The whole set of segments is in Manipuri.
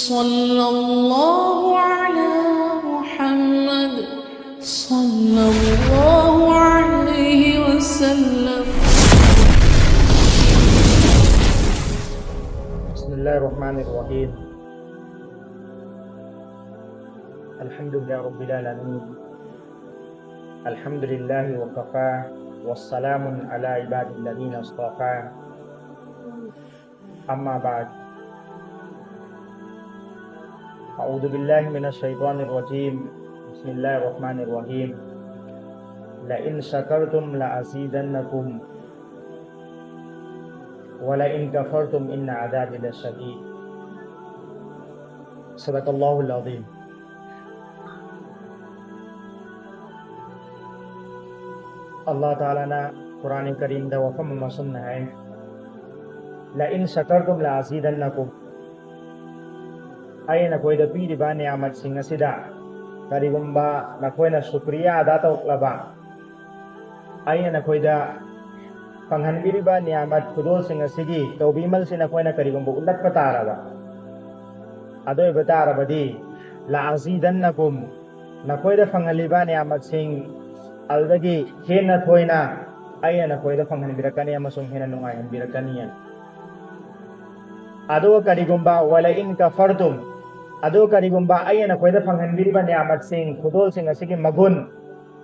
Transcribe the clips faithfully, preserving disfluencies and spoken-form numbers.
صلى الله على محمد، صلى الله عليه وسلم. بسم الله الرحمن الرحيم. الحمد لله رب العالمين. الحمد لله وكفى، والسلام على عباد الذين اصطفى. أما بعد، أعوذ بالله من الشيطان الرجيم. بسم الله الرحمن الرحيم. لئن شكرتم لأزيدنكم، ولئن كفرتم إن عذابي لشديد. صدق الله العظيم. ꯑꯜꯂꯥꯍ ꯇꯥꯂꯥꯅ ꯀꯨꯔꯥꯟ ꯀꯔꯤꯝꯗ ꯋꯥꯐꯝ ꯑꯃ ꯑꯁꯨꯝꯅ ꯍꯥꯏ, "لئن شكرتم لأزيدنكم"꯫ ꯑꯩꯅ ꯅꯈꯣꯏꯗ ꯄꯤꯔꯤꯕ ꯅꯤꯌꯥꯃꯠꯁꯤꯡ ꯑꯁꯤꯗ ꯀꯔꯤꯒꯨꯝꯕ ꯅꯈꯣꯏꯅ ꯁꯨꯀ꯭ꯔꯤꯌꯥ ꯑꯗꯥ ꯇꯧꯔꯛꯂꯕ, ꯑꯩꯅ ꯅꯈꯣꯏꯗ ꯐꯪꯍꯟꯕꯤꯔꯤꯕ ꯅꯤꯌꯥꯃꯠ ꯈꯨꯗꯣꯜꯁꯤꯡ ꯑꯁꯤꯒꯤ ꯇꯧꯕꯤꯃꯜꯁꯤ ꯅꯈꯣꯏꯅ ꯀꯔꯤꯒꯨꯝꯕ ꯎꯠꯂꯛꯄ ꯇꯥꯔꯕ, ꯑꯗꯨ ꯑꯣꯏꯕ ꯇꯥꯔꯕꯗꯤ, "لأزيدنكم"꯫ ꯅꯈꯣꯏꯗ ꯐꯪꯍꯜꯂꯤꯕ ꯅꯤꯌꯥꯃꯠꯁꯤꯡ ꯑꯗꯨꯗꯒꯤ ꯍꯦꯟꯅ ꯊꯣꯏꯅ ꯑꯩꯅ ꯅꯈꯣꯏꯗ ꯐꯪꯍꯟꯕꯤꯔꯛꯀꯅꯤ ꯑꯃꯁꯨꯡ ꯍꯦꯟꯅ ꯅꯨꯡꯉꯥꯏꯍꯟꯕꯤꯔꯛꯀꯅꯤ꯫ ꯑꯗꯨꯒ ꯀꯔꯤꯒꯨꯝꯕ, "ولئن كفرتم"꯫ ꯑꯗꯨꯒ ꯀꯔꯤꯒꯨꯝꯕ ꯑꯩꯅ ꯅꯈꯣꯏꯗ ꯐꯪꯍꯟꯕꯤꯔꯤꯕ ꯅꯤꯌꯥꯃꯠꯁꯤꯡ, ꯈꯨꯗꯣꯜꯁꯤꯡ ꯑꯁꯤꯒꯤ ꯃꯒꯨꯟ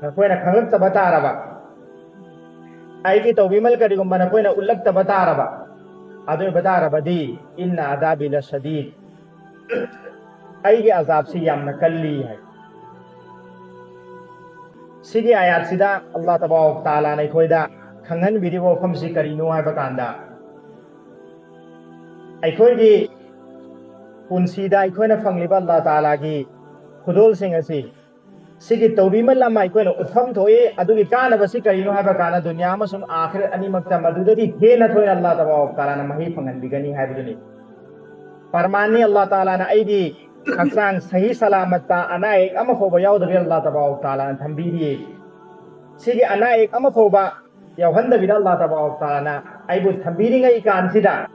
ꯅꯈꯣꯏꯅ ꯈꯪꯂꯛꯇꯕ ꯇꯥꯔꯕ, ꯑꯩꯒꯤ ꯇꯧꯕꯤꯃꯜ ꯀꯔꯤꯒꯨꯝꯕ ꯅꯈꯣꯏꯅ ꯎꯠꯂꯛꯇꯕ ꯇꯥꯔꯕ, ꯑꯗꯨ ꯑꯣꯏꯕ ꯇꯥꯔꯕꯗꯤ, "إن عذابي لشديد"꯫ ꯑꯩꯒꯤ ꯑꯖꯥꯕꯁꯤ ꯌꯥꯝꯅ ꯀꯜꯂꯤ ꯍꯥꯏ꯫ ꯁꯤꯒꯤ ꯑꯥꯌꯥꯠꯁꯤꯗ ꯑꯜꯂꯥꯍ ꯇꯕꯥꯔꯛ ꯇꯥꯂꯥꯅ ꯑꯩꯈꯣꯏꯗ ꯈꯪꯍꯟꯕꯤꯔꯤꯕ ꯋꯥꯐꯝꯁꯤ ꯀꯔꯤꯅꯣ ꯍꯥꯏꯕ ꯀꯥꯟꯗ, ꯑꯩꯈꯣꯏꯒꯤ ꯄꯨꯟꯁꯤꯗ ꯑꯩꯈꯣꯏꯅ ꯐꯪꯂꯤꯕ ꯑꯜꯂꯥꯍ ꯇꯥꯂꯥꯒꯤ ꯈꯨꯗꯣꯜꯁꯤꯡ ꯑꯁꯤ, ꯁꯤꯒꯤ ꯇꯧꯕꯤꯃꯜ ꯑꯃ ꯑꯩꯈꯣꯏꯅ ꯎꯠꯐꯝ ꯊꯣꯛꯏ꯫ ꯑꯗꯨꯒꯤ ꯀꯥꯟꯅꯕꯁꯤ ꯀꯔꯤꯅꯣ ꯍꯥꯏꯕ ꯀꯥꯟꯗ, ꯗꯨꯅꯤꯌꯥ ꯑꯃꯁꯨꯡ ꯑꯥꯈꯤꯔꯠ ꯑꯅꯤꯃꯛꯇ ꯃꯗꯨꯗꯒꯤ ꯍꯦꯟꯅ ꯊꯣꯏꯅ ꯑꯜꯂꯥꯍ ꯇꯕꯥꯔꯛ ꯇꯥꯂꯥꯅ ꯃꯍꯩ ꯐꯪꯍꯟꯕꯤꯒꯅꯤ ꯍꯥꯏꯕꯗꯨꯅꯤ꯫ ꯄꯔꯃꯥꯟꯅꯤ ꯑꯜꯂꯥꯍ ꯇꯥꯂꯥꯅ ꯑꯩꯒꯤ ꯍꯛꯆꯥꯡ ꯁꯍꯤ ꯁꯂꯥꯃꯠꯇ, ꯑꯅꯥ ꯑꯌꯦꯛ ꯑꯃ ꯐꯥꯎꯕ ꯌꯥꯎꯗꯕꯤ ꯑꯜꯂꯥꯍ ꯇꯕꯥꯔꯛ ꯇꯥꯂꯥꯅ ꯊꯝꯕꯤꯔꯤꯌꯦ꯫ ꯁꯤꯒꯤ ꯑꯅꯥ ꯑꯌꯦꯛ ꯑꯃ ꯐꯥꯎꯕ ꯌꯥꯎꯍꯟꯗꯕꯤꯗ ꯑꯜꯂꯥꯍ ꯇꯕꯥꯔꯛ ꯇꯥꯂꯥꯅ ꯑꯩꯕꯨ ꯊꯝꯕꯤꯔꯤꯉꯩ ꯀꯥꯟꯁꯤꯗ,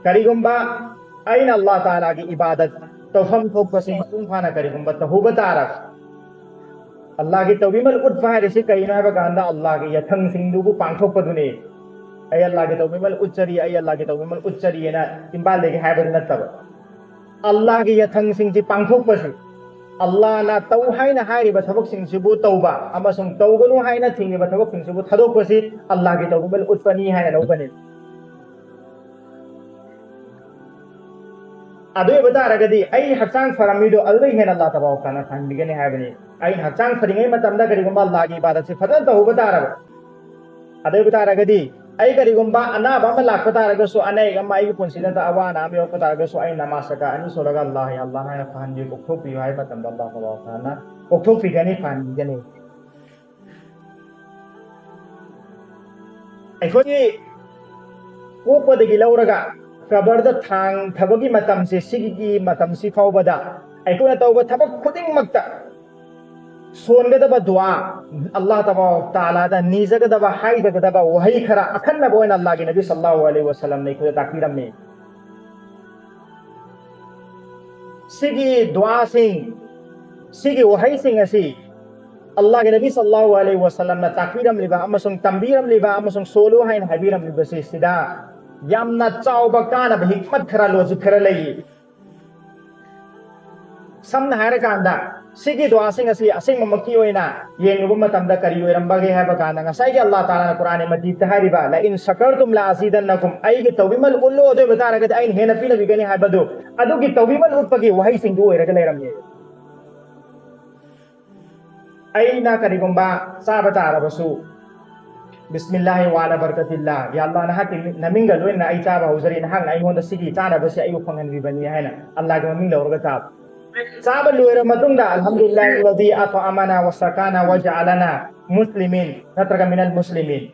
ꯀꯔꯤꯒꯨꯝꯕ ꯑꯩꯅ ꯑꯜꯂꯥꯍ ꯇꯥꯂꯥꯒꯤ ꯏꯕꯥꯗꯠ ꯇꯧꯐꯝ ꯊꯣꯛꯄꯁꯤ ꯃꯄꯨꯡ ꯐꯥꯅ ꯀꯔꯤꯒꯨꯝꯕ ꯇꯧꯍꯧꯕ ꯇꯥꯔꯕ, ꯑꯜꯂꯥꯍꯒꯤ ꯇꯧꯕꯤꯃꯜ ꯎꯠꯄ ꯍꯥꯏꯔꯤꯁꯤ ꯀꯔꯤꯅꯣ ꯍꯥꯏꯕ ꯀꯥꯟꯗ ꯑꯜꯂꯥꯍꯒꯤ ꯌꯥꯊꯪꯁꯤꯡꯗꯨꯕꯨ ꯄꯥꯡꯊꯣꯛꯄꯗꯨꯅꯤ꯫ ꯑꯩ ꯑꯜꯂꯥꯍꯒꯤ ꯇꯧꯕꯤꯃꯜ ꯎꯠꯆꯔꯤ, ꯑꯩ ꯑꯜꯂꯥꯍꯒꯤ ꯇꯧꯕꯤꯃꯜ ꯎꯠꯆꯔꯤꯑꯅ ꯏꯝꯕꯥꯜꯗꯒꯤ ꯍꯥꯏꯕꯗꯨ ꯅꯠꯇꯕ, ꯑꯜꯂꯥꯍꯒꯤ ꯌꯥꯊꯪꯁꯤꯡꯁꯤ ꯄꯥꯡꯊꯣꯛꯄꯁꯤ, ꯑꯜꯂꯥꯍꯅ ꯇꯧ ꯍꯥꯏꯅ ꯍꯥꯏꯔꯤꯕ ꯊꯕꯛꯁꯤꯡꯁꯤꯕꯨ ꯇꯧꯕ ꯑꯃꯁꯨꯡ ꯇꯧꯒꯅꯨ ꯍꯥꯏꯅ ꯊꯤꯡꯉꯤꯕ ꯊꯕꯛꯁꯤꯡꯁꯤꯕꯨ ꯊꯥꯗꯣꯛꯄꯁꯤ ꯑꯜꯂꯥꯍꯒꯤ ꯇꯧꯕꯤꯃꯜ ꯎꯠꯄꯅꯤ ꯍꯥꯏꯅ ꯂꯧꯒꯅꯤ꯫ ꯑꯗꯨ ꯑꯣꯏꯕ ꯇꯥꯔꯒꯗꯤ ꯑꯩ ꯍꯛꯆꯥꯡ ꯐꯔꯝꯃꯤꯗꯣ ꯑꯗꯨꯗꯒꯤ ꯍꯦꯟꯅ ꯑꯜꯂꯥꯍ ꯇꯕꯥꯔꯛ ꯇꯥꯂꯥ ꯐꯍꯟꯕꯤꯒꯅꯤ ꯍꯥꯏꯕꯅꯤ꯫ ꯑꯩꯅ ꯍꯛꯆꯥꯡ ꯐꯔꯤꯉꯩ ꯃꯇꯝꯗ ꯀꯔꯤꯒꯨꯝꯕ ꯑꯜꯂꯥꯍꯒꯤ ꯏꯕꯥꯗꯠꯁꯤ ꯐꯖꯅ ꯇꯧꯍꯧꯕ ꯇꯥꯔꯕ, ꯑꯗꯨ ꯑꯣꯏꯕ ꯇꯥꯔꯒꯗꯤ ꯑꯩ ꯀꯔꯤꯒꯨꯝꯕ ꯑꯅꯥꯕ ꯑꯃ ꯂꯥꯛꯄ ꯇꯥꯔꯒꯁꯨ, ꯑꯅꯥ ꯑꯌꯦꯛ ꯑꯃ ꯑꯩꯒꯤ ꯄꯨꯟꯁꯤꯗ ꯑꯋꯥ ꯑꯅꯥ ꯑꯃ ꯌꯧꯔꯛꯄ ꯇꯥꯔꯒꯁꯨ, ꯑꯩ ꯅꯃꯥꯖ ꯔꯀꯥ ꯑꯅꯤ ꯁꯣꯜꯂꯒ ꯑꯜꯂꯥꯍ ꯌꯥ ꯑꯜꯂꯥꯍ ꯍꯥꯏꯅ ꯐꯍꯟꯕꯤꯌꯨ, ꯀꯣꯛꯊꯣꯛꯄꯤꯌꯨ ꯍꯥꯏꯕ ꯃꯇꯝꯗ ꯑꯜꯂꯥꯍ ꯇꯕꯥꯔꯛ ꯇꯥꯂꯥꯅ ꯀꯣꯛꯊꯣꯛꯄꯤꯒꯅꯤ, ꯐꯍꯟꯕꯤꯒꯅꯤ꯫ ꯑꯩꯈꯣꯏꯒꯤ ꯄꯣꯛꯄꯗꯒꯤ ꯂꯧꯔꯒ ꯀꯕꯔꯗ ꯊꯥꯡꯊꯕꯒꯤ ꯃꯇꯝꯁꯦ, ꯁꯤꯒꯤ ꯃꯇꯝꯁꯤ ꯐꯥꯎꯕꯗ ꯑꯩꯈꯣꯏꯅ ꯇꯧꯕ ꯊꯕꯛ ꯈꯨꯗꯤꯡꯃꯛꯇ ꯁꯣꯟꯒꯗꯕ ꯗꯨꯋꯥ, ꯑꯜꯂꯥꯍ ꯇꯕꯥꯔꯛ ꯇꯥꯂꯥꯗ ꯅꯤꯖꯒꯗꯕ, ꯍꯥꯏꯖꯒꯗꯕ ꯋꯥꯍꯩ ꯈꯔ ꯑꯈꯟꯅꯕ ꯑꯣꯏꯅ ꯑꯜꯂꯥꯍꯒꯤ ꯅꯕꯤ ꯁꯜꯂꯜꯂꯥꯍꯨ ꯑꯂꯩꯍꯤ ꯋꯁꯜꯂꯝꯅ ꯑꯩꯈꯣꯏꯗ ꯇꯥꯛꯄꯤꯔꯝꯃꯤ꯫ ꯁꯤꯒꯤ ꯗꯨꯋꯥꯁꯤꯡ, ꯁꯤꯒꯤ ꯋꯥꯍꯩꯁꯤꯡ ꯑꯁꯤ ꯑꯜꯂꯥꯍꯒꯤ ꯅꯕꯤ ꯁꯜꯂꯜꯂꯥꯍꯨ ꯑꯂꯩꯍꯤ ꯋꯁꯜꯂꯝꯅ ꯇꯥꯛꯄꯤꯔꯝꯂꯤꯕ ꯑꯃꯁꯨꯡ ꯇꯝꯕꯤꯔꯝꯂꯤꯕ ꯑꯃꯁꯨꯡ ꯁꯣꯜꯂꯨ ꯍꯥꯏꯅ ꯍꯥꯏꯕꯤꯔꯝꯂꯤꯕꯁꯤ, ꯁꯤꯗ ꯌꯥꯝꯅ ꯆꯥꯎꯕ ꯀꯥꯟꯅꯕ ꯍꯤꯛꯃꯠ ꯈꯔ, ꯂꯣꯖꯤꯛ ꯈꯔ ꯂꯩ꯫ ꯁꯝꯅ ꯍꯥꯏꯔꯀꯥꯟꯗ, ꯁꯤꯒꯤ ꯗꯨꯋꯥꯁꯤꯡ ꯑꯁꯤ ꯑꯁꯦꯡꯕꯃꯛꯀꯤ ꯑꯣꯏꯅ ꯌꯦꯡꯂꯨꯕ ꯃꯇꯝꯗ ꯀꯔꯤ ꯑꯣꯏꯔꯝꯕꯒꯦ ꯍꯥꯏꯕ ꯀꯥꯟꯗ, ꯉꯁꯥꯏꯒꯤ ꯑꯜꯂꯥꯍ ꯇꯥꯂꯥꯅ ꯀꯨꯔꯥꯟ ꯃꯖꯤꯗꯇ ꯍꯥꯏꯔꯤꯕ "ꯂ ꯏꯟ ꯁꯀꯔꯇꯨꯝ ꯂ ꯑꯖꯤꯗꯟꯅꯀꯨꯝ", ꯑꯩꯒꯤ ꯇꯧꯕꯤꯃꯜ ꯎꯠꯂꯨ, ꯑꯗꯨ ꯑꯣꯏꯕ ꯇꯥꯔꯒꯗꯤ ꯑꯩꯅ ꯍꯦꯟꯅ ꯄꯤꯅꯕꯤꯒꯅꯤ ꯍꯥꯏꯕꯗꯨ, ꯑꯗꯨꯒꯤ ꯇꯧꯕꯤꯃꯜ ꯎꯠꯄꯒꯤ ꯋꯥꯍꯩꯁꯤꯡꯗꯨ ꯑꯣꯏꯔꯒ ꯂꯩꯔꯝꯃꯤ꯫ ꯑꯩꯅ ꯀꯔꯤꯒꯨꯝꯕ ꯆꯥꯕ ꯇꯥꯔꯕꯁꯨ, "ꯕꯤꯁꯃꯤꯜꯂꯥꯍꯤ ꯋꯥꯂꯥ ꯕꯔꯀꯥꯇꯤꯜꯂꯥ, ꯌꯥ ꯑꯜꯂꯥꯍ, ꯅꯍꯥꯛꯀꯤ ꯃꯤꯡ-, ꯅꯃꯤꯡꯒ ꯂꯣꯏꯅꯅ ꯑꯩ ꯆꯥꯕ ꯍꯧꯖꯔꯤ, ꯅꯍꯥꯛꯅ ꯑꯩꯉꯣꯟꯗ ꯁꯤꯒꯤ ꯆꯥꯅꯕꯁꯤ ꯑꯩꯕꯨ ꯐꯪꯍꯟꯕꯤꯕꯅꯤ" ꯍꯥꯏꯅ ꯑꯜꯂꯥꯍꯒꯤ ꯃꯃꯤꯡ ꯂꯧꯔꯒ ꯆꯥꯕ꯫ ꯆꯥꯕ ꯂꯣꯏꯔꯕ ꯃꯇꯨꯡꯗ, "ꯑꯜꯍꯝꯗꯨꯂꯤꯜꯂꯥꯍꯤ ꯂꯗꯤ ꯑꯇꯑꯃꯅꯥ ꯋ ꯁꯀꯥꯅꯥ ꯋ ꯖꯑꯂꯅꯥ ꯃꯨꯁꯂꯤꯃꯤꯟ ꯅꯠꯇ꯭ꯔꯒ ꯃꯤꯅꯜ ꯃꯨꯁꯂꯤꯃꯤꯟ",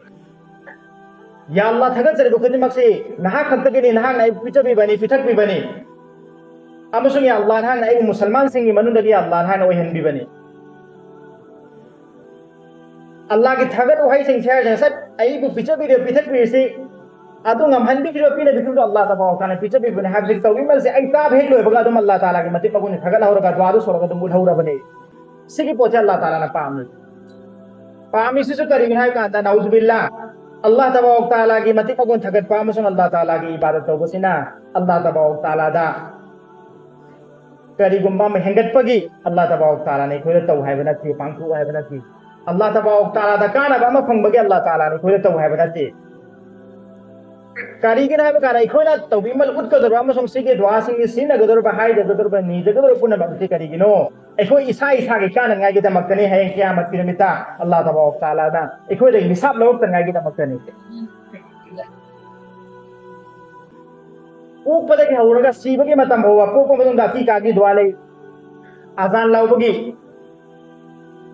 "ꯌꯥ ꯑꯜꯂꯥꯍ, ꯊꯥꯒꯠꯆꯔꯤꯕ ꯈꯨꯗꯤꯡꯃꯛꯁꯤ ꯅꯍꯥꯛ ꯈꯛꯇꯒꯤꯅꯤ, ꯅꯍꯥꯛꯅ ꯑꯩꯕꯨ ꯄꯤꯖꯕꯤꯕꯅꯤ, ꯄꯤꯊꯛꯄꯤꯕꯅꯤ, ꯑꯃꯁꯨꯡ ꯌꯥ ꯑꯜꯂꯥꯍ, ꯅꯍꯥꯛꯅ ꯑꯩꯕꯨ ꯃꯨꯁꯜꯃꯥꯟꯁꯤꯡꯒꯤ ꯃꯅꯨꯡꯗꯒꯤ ꯌꯥ ꯑꯜꯂꯥꯍ ꯅꯍꯥꯛꯅ ꯑꯣꯏꯍꯟꯕꯤꯕꯅꯤ"꯫ ꯑꯜꯂꯥꯍꯒꯤ ꯊꯥꯒꯠ ꯋꯥꯍꯩꯁꯤꯡꯁꯦ ꯍꯥꯏꯔꯤꯁꯦ, ꯉꯁꯥꯏ ꯑꯩꯕꯨ ꯄꯤꯖꯕꯤꯔꯤꯕ, ꯄꯤꯊꯛꯄꯤꯔꯤꯁꯤ ꯑꯗꯨ ꯉꯝꯍꯟꯕꯤꯈꯤꯕ, ꯄꯤꯅꯕꯤꯈꯤꯕꯗꯣ ꯑꯜꯂꯥꯍ ꯇꯕꯥꯔꯛ ꯇꯥꯂꯥꯅ ꯄꯤꯖꯕꯤꯕꯅꯦ ꯍꯥꯏꯕꯁꯤ ꯇꯧꯕꯤꯃꯜꯁꯦ꯫ ꯑꯩ ꯇꯥꯕ ꯍꯦꯛ ꯂꯣꯏꯕꯒ ꯑꯗꯨꯝ ꯑꯜꯂꯥꯍ ꯇꯥꯂꯥꯒꯤ ꯃꯇꯤꯛ ꯃꯒꯨꯟ ꯊꯥꯒꯠꯍꯧꯔꯒ ꯗꯨꯋꯥꯗꯨ ꯁꯣꯔꯒ ꯑꯗꯨꯝ ꯃꯨꯠꯍꯧꯔꯕꯅꯦ꯫ ꯁꯤꯒꯤ ꯄꯣꯠꯁꯦ ꯑꯜꯂꯥꯍ ꯇꯥꯂꯥꯅ ꯄꯥꯝꯃꯤ꯫ ꯄꯥꯝꯃꯤꯁꯤꯁꯨ ꯀꯔꯤꯒꯤꯅꯣ ꯍꯥꯏꯕ ꯀꯥꯟꯗ, ꯅꯥꯎꯖꯨꯕꯤꯜꯂꯥ, ꯑꯜꯂꯥꯍ ꯇꯕꯥꯔꯛ ꯇꯥꯂꯥꯒꯤ ꯃꯇꯤꯛ ꯃꯒꯨꯟ ꯊꯥꯒꯠꯄ ꯑꯃꯁꯨꯡ ꯑꯜꯂꯥꯍ ꯇꯥꯂꯥꯒꯤ ꯏꯕꯥꯗꯠ ꯇꯧꯕꯁꯤꯅ ꯑꯜꯂꯥꯍ ꯇꯕꯥꯔꯛ ꯇꯥꯂꯥꯗ ꯀꯔꯤꯒꯨꯝꯕ ꯑꯃ ꯍꯦꯟꯒꯠꯄꯒꯤ ꯑꯜꯂꯥꯍ ꯇꯕꯥꯔꯛ ꯇꯥꯂꯥꯅ ꯑꯩꯈꯣꯏꯗ ꯇꯧ ꯍꯥꯏꯕ ꯅꯠꯇꯦ, ꯄꯥꯡꯊꯣꯛ ꯍꯥꯏꯕ ꯅꯠꯇꯦ꯫ ꯑꯜꯂꯥꯍ ꯇꯕꯥꯔꯛ ꯇꯥꯂꯥꯗ ꯀꯥꯟꯅꯕ ꯑꯃ ꯐꯪꯕꯒꯤ ꯑꯜꯂꯥꯍ ꯇꯥꯂꯥꯅ ꯑꯩꯈꯣꯏꯗ ꯇꯧ ꯍꯥꯏꯕ ꯅꯠꯇꯦ꯫ ꯀꯔꯤꯒꯤꯅꯣ ꯍꯥꯏꯕ ꯀꯥꯟꯗ, ꯑꯩꯈꯣꯏꯅ ꯇꯧꯕꯤꯃꯜ ꯎꯠꯀꯗꯧꯔꯤꯕ ꯑꯃꯁꯨꯡ ꯁꯤꯒꯤ ꯗꯨꯋꯥꯁꯤꯡꯁꯤ ꯁꯤꯖꯤꯟꯅꯒꯗꯧꯔꯤꯕ, ꯍꯥꯏꯒꯗꯧꯔꯤꯕ, ꯅꯤꯖꯒꯗꯧꯔꯤꯕ ꯄꯨꯝꯅꯃꯛ ꯑꯁꯤ ꯀꯔꯤꯒꯤꯅꯣ? ꯑꯩꯈꯣꯏ ꯏꯁꯥ ꯏꯁꯥꯒꯤ ꯀꯥꯟꯅꯉꯥꯏꯒꯤꯗꯃꯛꯇꯅꯤ꯫ ꯍꯌꯦꯡ ꯀꯤꯌꯥꯃꯠꯀꯤ ꯅꯨꯃꯤꯠꯇ ꯑꯜꯂꯥꯍ ꯇꯕꯥꯔꯛ ꯇꯥꯂꯥꯅ ꯑꯩꯈꯣꯏꯗꯒꯤ ꯍꯤꯁꯥꯕ ꯂꯧꯔꯛꯇꯅꯉꯥꯏꯒꯤꯗꯃꯛꯇꯅꯤ꯫ ꯄꯣꯛꯄꯗꯒꯤ ꯍꯧꯔꯒ ꯁꯤꯕꯒꯤ ꯃꯇꯝ ꯐꯥꯎꯕ, ꯄꯣꯛꯄ ꯃꯇꯨꯡꯗ ꯑꯀꯤꯀꯥꯒꯤ ꯗꯨꯋꯥ ꯂꯩ, ꯑꯖꯥꯟ ꯂꯧꯕꯒꯤ,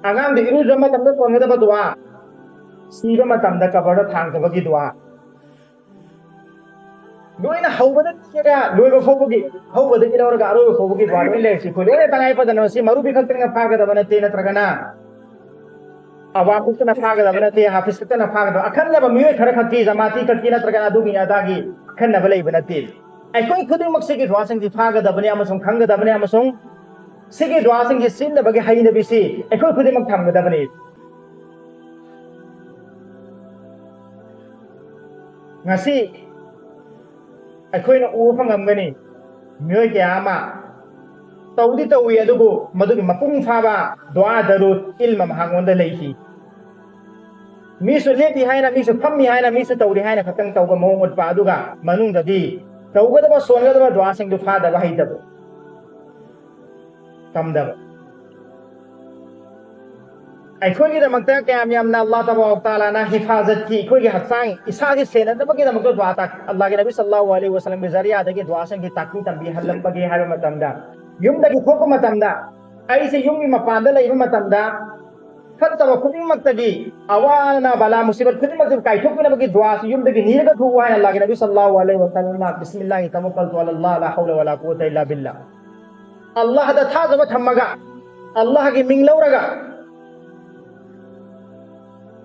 ꯑꯉꯥꯡꯗ ꯏꯔꯨꯖꯕ ꯃꯇꯝꯗ ꯇꯧꯅꯒꯗꯕ ꯗꯨꯋꯥ, ꯁꯤꯕ ꯃꯇꯝꯗ ꯀꯕꯔꯗ ꯊꯥꯡꯊꯕꯒꯤ ꯗꯨꯋꯥ, ꯂꯣꯏꯅ ꯍꯧꯕꯗꯒꯤ ꯂꯣꯏꯕ ꯐꯥꯎꯕꯒꯤ, ꯍꯧꯕꯗꯒꯤ ꯂꯧꯔꯒ ꯑꯔꯣꯏꯕ ꯐꯥꯎꯕꯒꯤ ꯗꯨꯋꯥ ꯂꯣꯏ ꯂꯩꯔꯤꯁꯤ ꯑꯩꯈꯣꯏ ꯂꯣꯏꯅ ꯇꯉꯥꯏ ꯐꯗꯅ ꯃꯁꯤ ꯃꯧꯂꯨꯕꯤ ꯈꯛꯇꯪꯅ ꯐꯥꯒꯗꯕ ꯅꯠꯇꯦ, ꯅꯠꯇ꯭ꯔꯒꯅ ꯑꯋꯥꯡ ꯈꯛꯇꯅ ꯐꯥꯒꯗꯕ ꯅꯠꯇꯦ, ꯍꯥꯐꯤꯖ ꯈꯛꯇꯅ ꯐꯥꯒꯗꯕ, ꯑꯈꯟꯅꯕ ꯃꯤꯑꯣꯏ ꯈꯔ ꯈꯛꯀꯤ, ꯖꯃꯥꯇꯤ ꯈꯛꯀꯤ ꯅꯠꯇ꯭ꯔꯒꯅ ꯑꯗꯨꯒꯤ ꯑꯗꯥꯒꯤ ꯑꯈꯟꯅꯕ ꯂꯩꯕ ꯅꯠꯇꯦ꯫ ꯑꯩꯈꯣꯏ ꯈꯨꯗꯤꯡꯃꯛ ꯁꯤꯒꯤ ꯗꯨꯋꯥꯁꯤꯡꯁꯤ ꯐꯥꯒꯗꯕꯅꯤ ꯑꯃꯁꯨꯡ ꯈꯪꯒꯗꯕꯅꯤ ꯑꯃꯁꯨꯡ ꯁꯤꯒꯤ ꯗꯨꯋꯥꯁꯤꯡꯁꯤ ꯁꯤꯖꯤꯟꯅꯕꯒꯤ ꯍꯩꯅꯕꯤꯁꯤ ꯑꯩꯈꯣꯏ ꯈꯨꯗꯤꯡꯃꯛ ꯊꯝꯒꯗꯕꯅꯤ꯫ ꯉꯁꯤ ꯑꯩꯈꯣꯏꯅ ꯎꯕ ꯐꯪꯉꯝꯒꯅꯤ, ꯃꯤꯑꯣꯏ ꯀꯌꯥ ꯑꯃ ꯇꯧꯗꯤ ꯇꯧꯏ, ꯑꯗꯨꯕꯨ ꯃꯗꯨꯒꯤ ꯃꯄꯨꯡ ꯐꯥꯕ ꯗꯨꯋꯥ, ꯗꯔꯨꯗ, ꯏꯜꯃ ꯃꯍꯥꯛꯉꯣꯟꯗ ꯂꯩꯈꯤ꯫ ꯃꯤꯁꯨ ꯂꯦꯞꯄꯤ ꯍꯥꯏꯅ, ꯃꯤꯁꯨ ꯐꯝꯃꯤ ꯍꯥꯏꯅ, ꯃꯤꯁꯨ ꯇꯧꯔꯤ ꯍꯥꯏꯅ ꯈꯛꯇꯪ ꯇꯧꯕ ꯃꯑꯣꯡ ꯎꯠꯄ, ꯑꯗꯨꯒ ꯃꯅꯨꯡꯗꯗꯤ ꯇꯧꯒꯗꯕ, ꯁꯣꯟꯒꯗꯕ ꯗꯨꯋꯥꯁꯤꯡꯗꯨ ꯐꯥꯗꯕ, ꯍꯩꯇꯕ, ꯇꯝꯗꯕ꯫ ꯑꯩꯈꯣꯏꯒꯤꯗꯃꯛꯇ ꯀꯌꯥꯝ ꯌꯥꯝꯅ ꯑꯜꯂꯥꯍ ꯇꯕꯥꯔꯛ ꯇꯥꯂꯥꯅ ꯍꯤꯐꯥꯖꯠꯀꯤ, ꯑꯩꯈꯣꯏꯒꯤ ꯍꯛꯆꯥꯡ ꯏꯁꯥꯒꯤ ꯁꯦꯟꯅꯅꯕꯒꯤꯗꯃꯛꯇ ꯗꯨꯋꯥ ꯇꯥꯛ-, ꯑꯜꯂꯥꯍꯒꯤ ꯅꯕꯤ ꯁꯜꯂꯜꯂꯥꯍꯨ ꯑꯂꯩꯍꯤ ꯋꯁꯜꯂꯝꯒꯤ ꯖꯔꯤꯌꯥꯗꯒꯤ ꯗꯨꯋꯥꯁꯤꯡꯒꯤ ꯇꯥꯛꯄꯤ ꯇꯝꯕꯤꯍꯜꯂꯝꯕꯒꯦ ꯍꯥꯏꯕ ꯃꯇꯝꯗ, ꯌꯨꯝꯗꯒꯤ ꯊꯣꯛꯄ ꯃꯇꯝꯗ, ꯑꯩꯁꯦ ꯌꯨꯝꯒꯤ ꯃꯄꯥꯟꯗ ꯂꯩꯕ ꯃꯇꯝꯗ, ꯐꯠꯇꯕ ꯈꯨꯗꯤꯡꯃꯛꯇꯒꯤ, ꯑꯋꯥ ꯑꯅꯥ, ꯕꯂꯥ ꯃꯨꯁꯤꯕꯠ ꯈꯨꯗꯤꯡꯃꯛꯇꯒꯤ ꯀꯥꯏꯊꯣꯛꯄꯤꯅꯕꯒꯤ ꯗꯨꯋꯥꯁꯤ ꯌꯨꯝꯗꯒꯤ ꯅꯤꯔꯒ ꯊꯣꯛꯎ ꯍꯥꯏꯅ ꯑꯜꯂꯥꯍꯒꯤ ꯅꯕꯤ ꯁꯜꯂꯜꯂꯥꯍꯨ ꯑꯂꯩꯍꯤ ꯋꯁꯜꯂꯝꯅ, "ꯕꯤꯁꯃꯤꯜꯂꯥꯍꯤ ꯇꯋꯛꯀꯜꯇꯨ ꯑꯂꯜꯂꯥꯍ, ꯂꯥ ꯍꯧꯂ ꯋꯂꯥ ꯀꯨꯋꯥꯇ ꯏꯜꯂꯥ ꯕꯤꯜꯂꯥꯍ"꯫ ꯑꯜꯂꯥꯍꯗ ꯊꯥꯖꯕ ꯊꯝꯃꯒ, ꯑꯜꯂꯥꯍꯒꯤ ꯃꯤꯡ ꯂꯧꯔꯒ,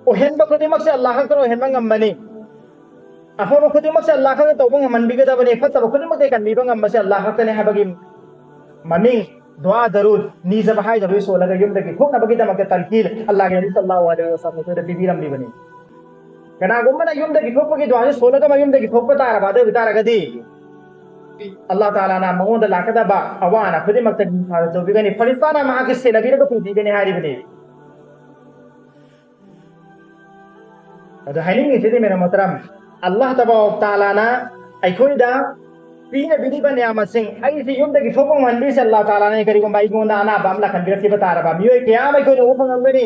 ꯑꯣꯏꯍꯟꯕ ꯈꯨꯗꯤꯡꯃꯛꯁꯦ ꯑꯜꯂꯥꯍ ꯈꯛꯇꯅ ꯑꯣꯏꯍꯟꯕ ꯉꯝꯕꯅꯤ꯫ ꯑꯐꯕ ꯈꯨꯗꯤꯡꯃꯛꯁꯦ ꯑꯜꯂꯥꯍ ꯈꯛꯇ ꯇꯧꯕ ꯉꯝꯍꯟꯕꯤꯒꯗꯕꯅꯤ, ꯐꯠꯇꯕ ꯈꯨꯗꯤꯡꯃꯛꯇ ꯀꯟꯕꯤꯕ ꯉꯝꯕꯁꯦ ꯑꯜꯂꯥꯍ ꯈꯛꯇꯅꯤ ꯍꯥꯏꯕꯒꯤ ꯃꯃꯤꯡ ꯗꯨꯋꯥ ꯗꯔꯨꯗ ꯅꯤꯖꯕ ꯍꯥꯏꯖꯕꯒꯤ ꯁꯣꯜꯂꯒ ꯌꯨꯝꯗꯒꯤ ꯊꯣꯛꯅꯕꯒꯤꯗꯃꯛꯇ ꯇꯟꯀꯤꯔ ꯑꯜꯂꯥꯍꯒꯤ ꯅꯕꯤ ꯁꯜꯂꯜꯂꯥꯍꯨ ꯑꯂꯩꯍꯤ ꯋꯁꯜꯂꯝꯅ ꯑꯩꯈꯣꯏꯗ ꯄꯤꯕꯤꯔꯝꯂꯤꯕꯅꯤ꯫ ꯀꯅꯥꯒꯨꯝꯕꯅ ꯌꯨꯝꯗꯒꯤ ꯊꯣꯛꯄꯒꯤ ꯗꯨꯋꯥꯁꯦ ꯁꯣꯜꯂꯒ ꯃꯌꯨꯝꯗꯒꯤ ꯊꯣꯛꯄ ꯇꯥꯔꯕ, ꯑꯗꯨ ꯑꯣꯏꯕ ꯇꯥꯔꯒꯗꯤ ꯑꯜꯂꯥꯍ ꯇꯥꯂꯥꯅ ꯃꯉꯣꯟꯗ ꯂꯥꯛꯀꯗꯕ ꯑꯋꯥ ꯑꯅꯥ ꯈꯨꯗꯤꯡꯃꯛꯇ ꯅꯤꯡꯊꯥꯗ ꯇꯧꯕꯤꯒꯅꯤ, ꯐꯔꯤꯁꯇꯥꯅ ꯃꯍꯥꯛꯀꯤ ꯁꯦꯟꯅꯕꯤꯔꯒ ꯄꯨꯕꯤꯒꯅꯤ ꯍꯥꯏꯔꯤꯕꯅꯤ꯫ ꯑꯗꯣ ꯍꯥꯏꯅꯤꯡꯉꯤꯁꯤꯗꯤ ꯃꯦꯔꯥ ꯃꯣꯍꯇꯔꯝ, ꯑꯜꯂꯥꯍ ꯇꯕꯥꯔꯛ ꯇꯥꯂꯥꯅ ꯑꯩꯈꯣꯏꯗ ꯄꯤꯅꯕꯤꯔꯤꯕ ꯅꯤꯌꯥꯃꯠꯁꯤꯡ, ꯑꯩꯁꯤ ꯌꯨꯝꯗꯒꯤ ꯊꯣꯛꯄ ꯉꯝꯍꯟꯕꯤꯔꯤꯁꯦ ꯑꯜꯂꯥꯍ ꯇꯥꯂꯥꯅ꯫ ꯀꯔꯤꯒꯨꯝꯕ ꯑꯩꯉꯣꯟꯗ ꯑꯅꯥꯕ ꯑꯃ ꯂꯥꯛꯍꯟꯕꯤꯔꯛꯈꯤꯕ ꯇꯥꯔꯕ, ꯃꯤꯑꯣꯏ ꯀꯌꯥ ꯑꯃ ꯑꯩꯈꯣꯏꯅ ꯎꯕ ꯐꯪꯂꯝꯒꯅꯤ꯫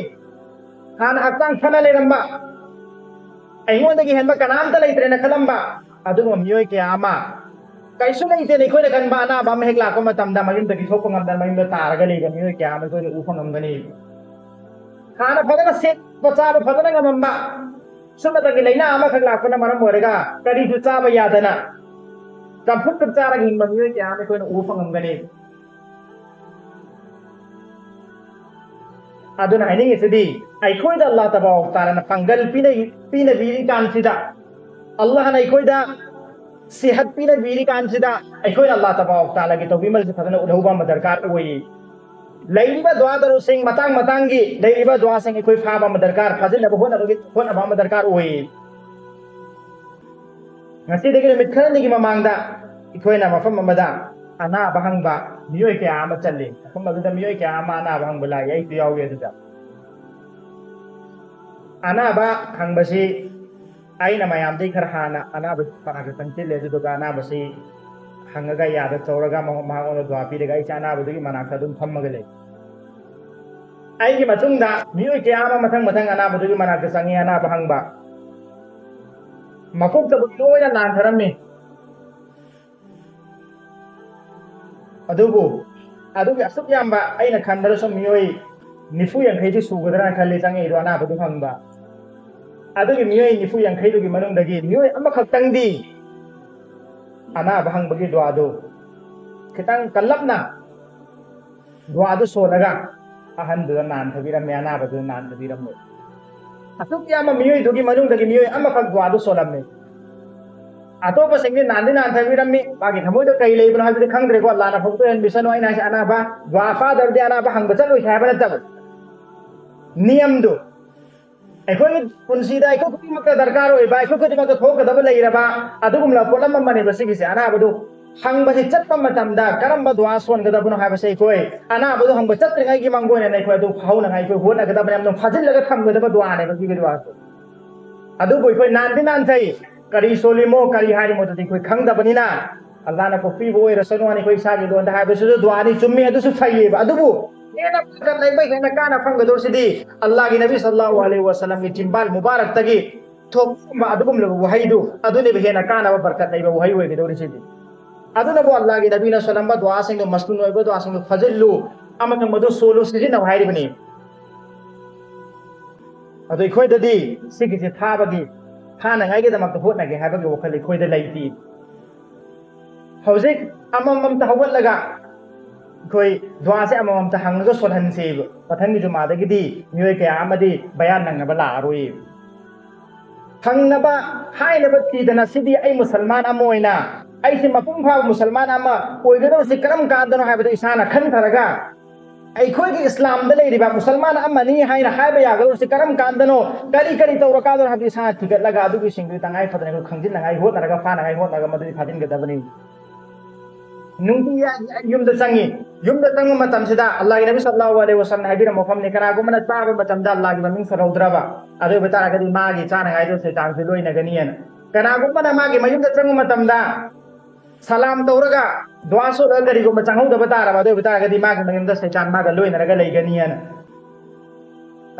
ꯍꯥꯟꯅ ꯍꯛꯆꯥꯡ ꯐꯅ ꯂꯩꯔꯝꯕ, ꯑꯩꯉꯣꯟꯗꯒꯤ ꯍꯦꯟꯕ ꯀꯅꯥꯝꯇ ꯂꯩꯇ꯭ꯔꯦꯅ ꯈꯜꯂꯝꯕ ꯑꯗꯨꯒꯨꯝꯕ ꯃꯤꯑꯣꯏ ꯀꯌꯥ ꯑꯃ, ꯀꯩꯁꯨ ꯂꯩꯇꯦꯅ ꯑꯩꯈꯣꯏꯅ ꯈꯟꯕ ꯑꯅꯥꯕ ꯑꯃ ꯍꯦꯛ ꯂꯥꯛꯄ ꯃꯇꯝꯗ ꯃꯌꯨꯝꯗꯒꯤ ꯊꯣꯛꯄ ꯉꯝꯗꯅ ꯃꯌꯨꯝꯗ ꯇꯥꯔꯒ ꯂꯩꯕ ꯃꯤꯑꯣꯏ ꯀꯌꯥ ꯑꯃ ꯑꯩꯈꯣꯏꯅ ꯎꯕ ꯐꯪꯂꯝꯒꯅꯤ꯫ ꯍꯥꯟꯅ ꯐꯖꯅ ꯁꯦꯠꯄ ꯆꯥꯕ ꯐꯖꯅ ꯉꯝꯃꯝꯕ, ꯁꯨꯞꯅꯇꯒꯤ ꯂꯥꯏꯅꯥ ꯑꯃꯈꯛ ꯂꯥꯛꯄꯅ ꯃꯔꯝ ꯑꯣꯏꯔꯒ ꯀꯔꯤꯁꯨ ꯆꯥꯕ ꯌꯥꯗꯅ ꯆꯝꯐꯨꯠ ꯈꯛ ꯆꯥꯔꯒ ꯍꯤꯡꯕ ꯃꯤꯑꯣꯏ ꯀꯌꯥ ꯑꯃ ꯑꯩꯈꯣꯏꯅ ꯎꯕ ꯐꯪꯉꯝꯒꯅꯤ꯫ ꯑꯗꯨꯅ ꯍꯥꯏꯅꯤꯡꯉꯤꯁꯤꯗꯤ, ꯑꯩꯈꯣꯏꯗ ꯑꯜꯂꯥꯍ ꯇꯕꯥꯔꯛ ꯇꯥꯂꯥꯅ ꯄꯥꯡꯒꯜ ꯄꯤꯅ-, ꯄꯤꯅꯕꯤꯔꯤ ꯀꯥꯟꯁꯤꯗ, ꯑꯜꯂꯥꯍꯅ ꯑꯩꯈꯣꯏꯗ ꯁꯤꯍꯠ ꯄꯤꯅꯕꯤꯔꯤ ꯀꯥꯟꯁꯤꯗ, ꯑꯩꯈꯣꯏꯅ ꯑꯜꯂꯥꯍ ꯇꯕꯥꯔꯛ ꯇꯥꯂꯥꯒꯤ ꯇꯧꯕꯤꯃꯜꯁꯦ ꯐꯖꯅ ꯎꯠꯍꯧꯕ ꯑꯃ ꯗꯔꯀꯥꯔ ꯑꯣꯏ꯫ ꯂꯩꯔꯤꯕ ꯗꯨꯋꯥ ꯗꯔꯨꯗꯁꯤꯡ ꯃꯇꯥꯡ ꯃꯇꯥꯡꯒꯤ ꯂꯩꯔꯤꯕ ꯗꯨꯋꯥꯁꯤꯡ ꯑꯩꯈꯣꯏ ꯐꯥꯕ ꯑꯃ ꯗꯔꯀꯥꯔ, ꯐꯥꯖꯤꯟꯅꯕ ꯍꯣꯠꯅꯕꯒꯤ, ꯍꯣꯠꯅꯕ ꯑꯃ ꯗꯔꯀꯥꯔ ꯑꯣꯏ꯫ ꯉꯁꯤꯗꯒꯤ ꯅꯨꯃꯤꯠ ꯈꯔꯅꯤꯒꯤ ꯃꯃꯥꯡꯗ ꯑꯩꯈꯣꯏꯅ ꯃꯐꯝ ꯑꯃꯗ ꯑꯅꯥꯕ ꯍꯪꯕ ꯃꯤꯑꯣꯏ ꯀꯌꯥ ꯑꯃ ꯆꯠꯂꯤ꯫ ꯃꯐꯝ ꯑꯗꯨꯗ ꯃꯤꯑꯣꯏ ꯀꯌꯥ ꯑꯃ ꯑꯅꯥꯕ ꯍꯪꯕ ꯂꯥꯛꯏ, ꯑꯩꯁꯨ ꯌꯥꯎꯏ ꯑꯗꯨꯗ꯫ ꯑꯅꯥꯕ ꯍꯪꯕꯁꯤ ꯑꯩꯅ ꯃꯌꯥꯝꯗꯒꯤ ꯈꯔ ꯍꯥꯟꯅ ꯑꯅꯥꯕ ꯃꯅꯥꯛꯇ ꯆꯪꯁꯤꯜꯂꯦ, ꯑꯗꯨꯗꯨꯒ ꯑꯅꯥꯕꯁꯤ ꯍꯪꯉꯒ ꯌꯥꯗ ꯆꯧꯔꯒ ꯃꯍꯥꯛ-, ꯃꯉꯣꯟꯗ ꯗꯨꯋꯥ ꯄꯤꯔꯒ ꯑꯩꯁꯦ ꯑꯅꯥꯕꯗꯨꯒꯤ ꯃꯅꯥꯛꯇ ꯑꯗꯨꯝ ꯐꯝꯃꯒ ꯂꯩ꯫ ꯑꯩꯒꯤ ꯃꯇꯨꯡꯗ ꯃꯤꯑꯣꯏ ꯀꯌꯥ ꯑꯃ ꯃꯊꯪ ꯃꯊꯪ ꯑꯅꯥꯕꯗꯨꯒꯤ ꯃꯅꯥꯛꯇ ꯆꯪꯉꯤ, ꯑꯅꯥꯕ ꯍꯪꯕ꯫ ꯃꯀꯣꯛꯇꯕꯨ ꯂꯣꯏꯅ ꯂꯥꯟꯊꯔꯝꯃꯤ꯫ ꯑꯗꯨꯕꯨ ꯑꯗꯨꯒꯤ ꯑꯁꯨꯛ ꯌꯥꯝꯕ, ꯑꯩꯅ ꯈꯟꯕꯗ ꯁꯨꯝ ꯃꯤꯑꯣꯏ ꯅꯤꯐꯨ ꯌꯥꯡꯈꯩꯗꯤ ꯁꯨꯒꯗ꯭ꯔꯥꯅ ꯈꯜꯂꯤ ꯆꯪꯉꯛꯏꯗꯣ ꯑꯅꯥꯕꯗꯨ ꯍꯪꯕ꯫ ꯑꯗꯨꯒꯤ ꯃꯤꯑꯣꯏ ꯅꯤꯐꯨ ꯌꯥꯡꯈꯩꯗꯨꯒꯤ ꯃꯅꯨꯡꯗꯒꯤ ꯃꯤꯑꯣꯏ ꯑꯃꯈꯛꯇꯪꯗꯤ ꯑꯅꯥꯕ ꯍꯪꯕꯒꯤ ꯗꯨꯋꯥꯗꯨ ꯈꯤꯇꯪ ꯀꯜꯂꯞꯅ ꯗꯨꯋꯥꯗꯨ ꯁꯣꯜꯂꯒ ꯑꯍꯟꯗꯨꯗ ꯅꯥꯟꯊꯕꯤꯔꯝꯃꯦ, ꯑꯅꯥꯕꯗꯨꯗ ꯅꯥꯟꯊꯕꯤꯔꯝꯃꯦ꯫ ꯑꯁꯨꯛ ꯌꯥꯝꯕ ꯃꯤꯑꯣꯏꯗꯨꯒꯤ ꯃꯅꯨꯡꯗꯒꯤ ꯃꯤꯑꯣꯏ ꯑꯃꯈꯛ ꯗꯨꯋꯥꯗꯨ ꯁꯣꯜꯂꯝꯃꯦ꯫ ꯑꯇꯣꯞꯄꯁꯤꯡꯗꯤ ꯅꯥꯟꯗꯤ ꯅꯥꯟꯊꯕꯤꯔꯝꯃꯤ, ꯃꯥꯒꯤ ꯊꯃꯣꯏꯗ ꯀꯔꯤ ꯂꯩꯕꯅꯣ ꯍꯥꯏꯕꯗꯤ ꯈꯪꯗ꯭ꯔꯦꯀꯣ꯫ ꯑꯜꯂꯥꯅ ꯐꯕꯗ ꯑꯣꯏꯍꯟꯕꯤꯁꯅꯨ꯫ ꯑꯩꯅ ꯍꯥꯏꯁꯦ ꯑꯅꯥꯕ ꯗꯨꯋꯥ ꯐꯥꯗ꯭ꯔꯗꯤ ꯑꯅꯥꯕ ꯍꯪꯕ ꯆꯠꯂꯣꯏꯁꯦ ꯍꯥꯏꯕ ꯅꯠꯇꯕ, ꯅꯤꯌꯝꯗꯨ ꯑꯩꯈꯣꯏꯒꯤ ꯄꯨꯟꯁꯤꯗ ꯑꯩꯈꯣꯏ ꯈꯨꯗꯤꯡꯃꯛꯇ ꯗꯔꯀꯥꯔ ꯑꯣꯏꯕ, ꯑꯩꯈꯣꯏ ꯈꯨꯗꯤꯡꯃꯛꯇ ꯊꯣꯛꯀꯗꯕ ꯂꯩꯔꯕ ꯑꯗꯨꯒꯨꯝꯂꯕ ꯄꯣꯠꯂꯝ ꯑꯃꯅꯦꯕ ꯁꯤꯒꯤꯁꯦ꯫ ꯑꯅꯥꯕꯗꯨ ꯍꯪꯕꯁꯤ ꯆꯠꯄ ꯃꯇꯝꯗ ꯀꯔꯝꯕ ꯗꯨꯋꯥ ꯁꯣꯟꯒꯗꯕꯅꯣ ꯍꯥꯏꯕꯁꯦ ꯑꯩꯈꯣꯏ ꯑꯅꯥꯕꯗꯨ ꯍꯪꯕ ꯆꯠꯇ꯭ꯔꯤꯉꯩꯒꯤ ꯃꯥꯡꯒꯣꯏꯅꯅ ꯑꯩꯈꯣꯏ ꯑꯗꯨ ꯐꯍꯧꯅꯉꯥꯏ ꯑꯩꯈꯣꯏ ꯍꯣꯠꯅꯒꯗꯕꯅꯦ꯫ ꯑꯗꯨꯝ ꯐꯥꯖꯤꯜꯂꯒ ꯊꯝꯒꯗꯕ ꯗꯨꯋꯥꯅꯦꯕ ꯁꯤꯒꯤ ꯗꯨꯋꯥꯁꯦ꯫ ꯑꯗꯨꯕꯨ ꯑꯩꯈꯣꯏ ꯅꯥꯟꯗꯤ ꯅꯥꯟꯊꯩ, ꯀꯔꯤ ꯁꯣꯜꯂꯤꯃꯣ ꯀꯔꯤ ꯍꯥꯏꯔꯤꯃꯣ ꯑꯗꯨꯗꯤ ꯑꯩꯈꯣꯏ ꯈꯪꯗꯕꯅꯤꯅ, ꯑꯜꯂꯥꯅ ꯀꯣꯛꯄꯤꯕ ꯑꯣꯏꯔꯁꯅꯨ ꯍꯥꯏꯅ ꯑꯩꯈꯣꯏ ꯏꯁꯥꯒꯤ ꯂꯣꯟꯗ ꯍꯥꯏꯕꯁꯤꯁꯨ ꯗꯨꯋꯥꯅꯤ, ꯆꯨꯝꯃꯤ, ꯑꯗꯨꯁꯨ ꯐꯩꯌꯦꯕ꯫ ꯑꯗꯨꯕꯨ ꯍꯦꯟꯅ ꯐꯒꯠ ꯂꯩꯕ, ꯍꯦꯟꯅ ꯀꯥꯟꯅ ꯐꯪꯒꯗꯧꯔꯤꯁꯤꯗꯤ ꯑꯜꯂꯥꯒꯤ ꯅꯕꯤ ꯁꯜꯂꯥꯍꯨ ꯑꯂꯩꯍꯤ ꯋꯥꯁꯂꯝꯒꯤ ꯆꯤꯝꯕꯥꯜ ꯃꯨꯕꯥꯔꯛꯇꯒꯤ ꯊꯣꯛꯄ ꯑꯗꯨꯒꯨꯝꯂꯕ ꯋꯥꯍꯩꯗꯨ, ꯑꯗꯨꯅꯦꯕ ꯍꯦꯟꯅ ꯀꯥꯟꯅꯕ ꯕꯔꯀꯠ ꯂꯩꯕ ꯋꯥꯍꯩ ꯑꯣꯏꯒꯗꯧꯔꯤꯁꯤꯗꯤ꯫ ꯑꯗꯨꯅꯕꯨ ꯑꯜꯂꯥꯒꯤ ꯅꯕꯤꯅ ꯁꯣꯜꯂꯝꯕ ꯗꯨꯋꯥꯁꯤꯡꯗꯣ, ꯃꯁꯅꯨꯟ ꯑꯣꯏꯕ ꯗꯨꯋꯥꯁꯤꯡꯗꯣ ꯐꯖꯤꯜꯂꯨ ꯑꯃꯁꯨꯡ ꯃꯗꯨ ꯁꯣꯜꯂꯨ, ꯁꯤꯖꯤꯟꯅꯧ ꯍꯥꯏꯔꯤꯕꯅꯤ꯫ ꯑꯗꯣ ꯑꯩꯈꯣꯏꯗꯗꯤ ꯁꯤꯒꯤꯁꯦ ꯐꯥꯕꯒꯤ, ꯐꯥꯅꯉꯥꯏꯒꯤꯗꯃꯛꯇ ꯍꯣꯠꯅꯒꯦ ꯍꯥꯏꯕꯒꯤ ꯋꯥꯈꯜ ꯑꯩꯈꯣꯏꯗ ꯂꯩꯇꯦ꯫ ꯍꯧꯖꯤꯛ ꯑꯃꯃꯝꯇ ꯍꯧꯒꯠꯂꯒ ꯑꯩꯈꯣꯏ ꯗꯨꯋꯥꯁꯦ ꯑꯃꯃꯝꯇ ꯍꯪꯉꯒ ꯁꯣꯜꯍꯟꯁꯦꯕ꯫ ꯃꯊꯪꯒꯤ ꯖꯨꯃꯥꯗꯒꯤꯗꯤ ꯃꯤꯑꯣꯏ ꯀꯌꯥ ꯑꯃꯗꯤ ꯕꯌꯥꯟ ꯅꯪꯅꯕ ꯂꯥꯛꯑꯔꯣꯏꯕ꯫ ꯐꯪꯅꯕ ꯍꯥꯏꯅꯕ ꯊꯤꯗꯅ, ꯁꯤꯗꯤ ꯑꯩ ꯃꯨꯁꯜꯃꯥꯟ ꯑꯃ ꯑꯣꯏꯅ, ꯑꯩꯁꯤ ꯃꯄꯨꯡ ꯐꯥꯕ ꯃꯨꯁꯜꯃꯥꯟ ꯑꯃ ꯑꯣꯏꯒꯗꯧꯔꯤꯁꯤ ꯀꯔꯝ ꯀꯥꯟꯗꯅꯣ ꯍꯥꯏꯕꯗꯨ ꯏꯁꯥꯅ ꯈꯟꯊꯔꯒ, ꯑꯩꯈꯣꯏꯒꯤ ꯏꯁꯂꯥꯝꯗ ꯂꯩꯔꯤꯕ ꯃꯨꯁꯜꯃꯥꯟ ꯑꯃꯅꯤ ꯍꯥꯏꯅ ꯍꯥꯏꯕ ꯌꯥꯒꯗꯧꯔꯤꯁꯤ ꯀꯔꯝ ꯀꯥꯟꯗꯅꯣ, ꯀꯔꯤ ꯀꯔꯤ ꯇꯧꯔꯀꯥꯟꯗꯅꯣ ꯍꯥꯏꯕꯗꯨ ꯏꯁꯥꯅ ꯊꯤꯒꯠꯂꯒ, ꯑꯗꯨꯒꯤꯁꯤꯡꯗꯨ ꯇꯉꯥꯏ ꯐꯗꯅ ꯑꯩꯈꯣꯏ ꯈꯪꯖꯤꯟꯅꯉꯥꯏ ꯍꯣꯠꯅꯔꯒ, ꯐꯥꯅꯉꯥꯏ ꯍꯣꯠꯅꯔꯒ ꯃꯗꯨꯗꯤ ꯐꯥꯖꯤꯟꯒꯗꯕꯅꯤ꯫ ꯅꯨꯡꯇꯤꯖꯥꯒꯤ ꯑꯩ ꯌꯨꯝꯗ ꯆꯪꯉꯤ꯫ ꯌꯨꯝꯗ ꯆꯪꯕ ꯃꯇꯝꯁꯤꯗ ꯑꯜꯂꯥꯍꯒꯤ ꯅꯕꯤ ꯁꯜꯂꯥꯍꯨ ꯑꯂꯩꯍꯤ ꯋꯥꯁꯂꯝꯅ ꯍꯥꯏꯕꯤꯔꯝꯕ ꯃꯐꯝꯅꯤ, ꯀꯅꯥꯒꯨꯝꯕꯅ ꯆꯥꯕ ꯃꯇꯝꯗ ꯑꯜꯂꯥꯍꯒꯤ ꯃꯃꯤꯡ ꯁꯣꯜꯍꯧꯗ꯭ꯔꯕ, ꯑꯗꯨ ꯑꯣꯏꯕ ꯇꯥꯔꯒꯗꯤ ꯃꯥꯒꯤ ꯆꯥꯅꯉꯥꯏꯗꯣ ꯁꯩꯇꯥꯟꯁꯨ ꯂꯣꯏꯅꯒꯅꯤꯅ꯫ ꯀꯅꯥꯒꯨꯝꯕꯅ ꯃꯥꯒꯤ ꯃꯌꯨꯝꯗ ꯆꯪꯕ ꯃꯇꯝꯗ ꯁꯂꯥꯝ ꯇꯧꯔꯒ ꯗꯨꯋꯥ ꯁꯣꯜꯂꯒ ꯀꯔꯤꯒꯨꯝꯕ ꯆꯪꯍꯧꯗꯕ ꯇꯥꯔꯕ, ꯑꯗꯨ ꯑꯣꯏꯕ ꯇꯥꯔꯒꯗꯤ ꯃꯥꯒꯤ ꯃꯌꯨꯝꯗ ꯁꯩꯇꯥꯟ ꯃꯥꯒ ꯂꯣꯏꯅꯔꯒ ꯂꯩꯒꯅꯤꯅ꯫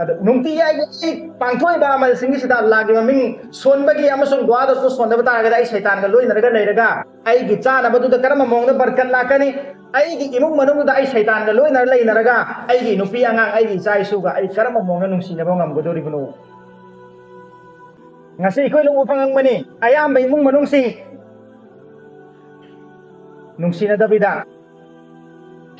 ꯑꯗꯣ ꯅꯨꯡꯇꯤꯒꯤ ꯑꯩꯒꯤ ꯑꯩ ꯄꯥꯡꯊꯣꯛꯏꯕ ꯑꯃꯜꯁꯤꯡꯒꯤꯁꯤꯗ ꯑꯜꯂꯥꯍꯒꯤ ꯃꯃꯤꯡ ꯁꯣꯟꯕꯒꯤ ꯑꯃꯁꯨꯡ ꯗꯨꯋꯥꯗꯁꯨ ꯁꯣꯟꯗꯕ ꯇꯥꯔꯒꯗꯤ ꯑꯩ ꯁꯩꯇꯥꯟꯒ ꯂꯣꯏꯅꯔꯒ ꯂꯩꯔꯒ ꯑꯩꯒꯤ ꯆꯥꯅꯕꯗꯨꯗ ꯀꯔꯝꯕ ꯃꯑꯣꯡꯗ ꯕꯔꯀꯠ ꯂꯥꯛꯀꯅꯤ? ꯑꯩꯒꯤ ꯏꯃꯨꯡ ꯃꯅꯨꯡꯗꯨꯗ ꯑꯩ ꯁꯩꯇꯥꯟꯒ ꯂꯣꯏꯅꯔ ꯂꯩꯅꯔꯒ ꯑꯩꯒꯤ ꯅꯨꯄꯤ ꯑꯉꯥꯡ, ꯑꯩꯒꯤ ꯏꯆꯥ ꯏꯁꯨꯒ ꯑꯩ ꯀꯔꯝꯕ ꯃꯑꯣꯡꯗ ꯅꯨꯡꯁꯤꯅꯕ ꯉꯝꯒꯗꯧꯔꯤꯕꯅꯣ? ꯉꯁꯤ ꯑꯩꯈꯣꯏꯅ ꯎꯕ ꯐꯪꯉꯝꯒꯅꯤ, ꯑꯌꯥꯝꯕ ꯏꯃꯨꯡ ꯃꯅꯨꯡꯁꯤꯡ ꯅꯨꯡꯁꯤꯅꯗꯕꯤꯗ